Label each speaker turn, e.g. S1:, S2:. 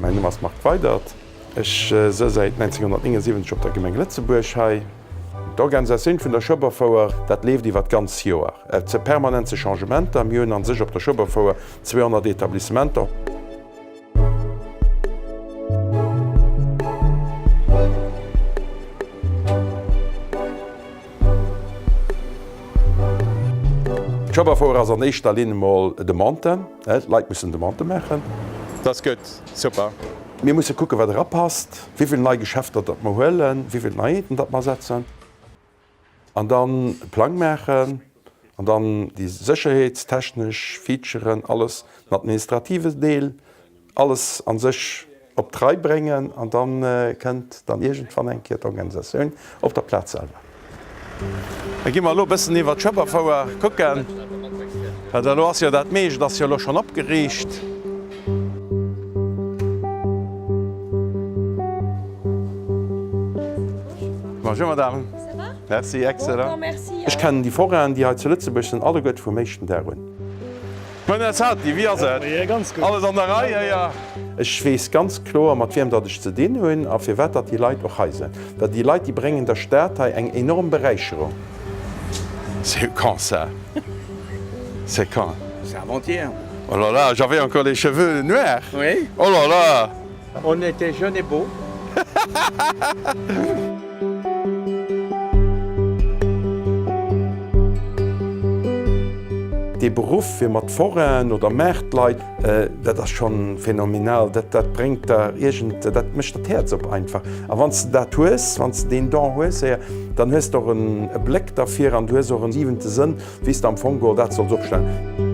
S1: Mäin Numm ass Marc Weydert. Ech së säit 1979 op der Gemeng Lëtzebuerg hei. D'Organisatioun vun der Schueberfouer, dat leeft iwwer d'ganz Joer. Et së permanent ze Changementer. Mir hunn an sech op der Schueberfouer 200 Etablissementer. D'Schueberfouer ass an éischter Linn emol Demande. D'Leit mussen Demandë maachen.
S2: Dat ass gutt, super.
S1: Mir musse kucken, wat erapasst, wéi vill nei Geschäfter datt mer huelen, wéi vill Neiheeten datt mer setzen an dann e Plang maachen an dann déi sécherheetstechnesch Featuren, alles, den administrative Deel, alles a sech op d'Rei bréngen an da kënnt dann iergendwann eng Kéier d'Organisatioun op der Plaz selwer. Da gi mer elo e bëssen iwwer d'Schueberfouer kucken. Well elo ass jo dat meescht ass jo elo schonn opgeriicht. Bonjour Madame.
S3: Ça va?
S1: Merci, excellent.
S3: Bon, merci.
S1: Ech kennen déi Forainen, déi hei zu Lëtzebuerg sinn, alleguerte vum éischten Dag un. Moien Här Zati, wéi ass et? Alles an der Rei héier? Ech weess ganz kloer, mat wiem datt ech ze dinn hunn a firwat datt déi Leit och hei sinn. Well déi Leit, déi bréngen der Stad hei eng enorm Beräicherung. C'est quand ça? C'est quand?
S4: C'est avant-hier.
S1: Oh là là, j'avais encore les cheveux noirs.
S4: Oui.
S1: Oh là là!
S4: On était jeunes et beaux.
S1: Dee Beruff fir mat Forainen oder Maartleit, dat ass schonn phänomenal. Dat, dat bréngt der iergend, dat mécht der d'Häerz op einfach. A wann s de dat hues, wann s de deen Don hues, dann hues de och e Bléck derfir an du hues och e siwente Sënn, wéi s de am Fong geholl dat solls opstellen.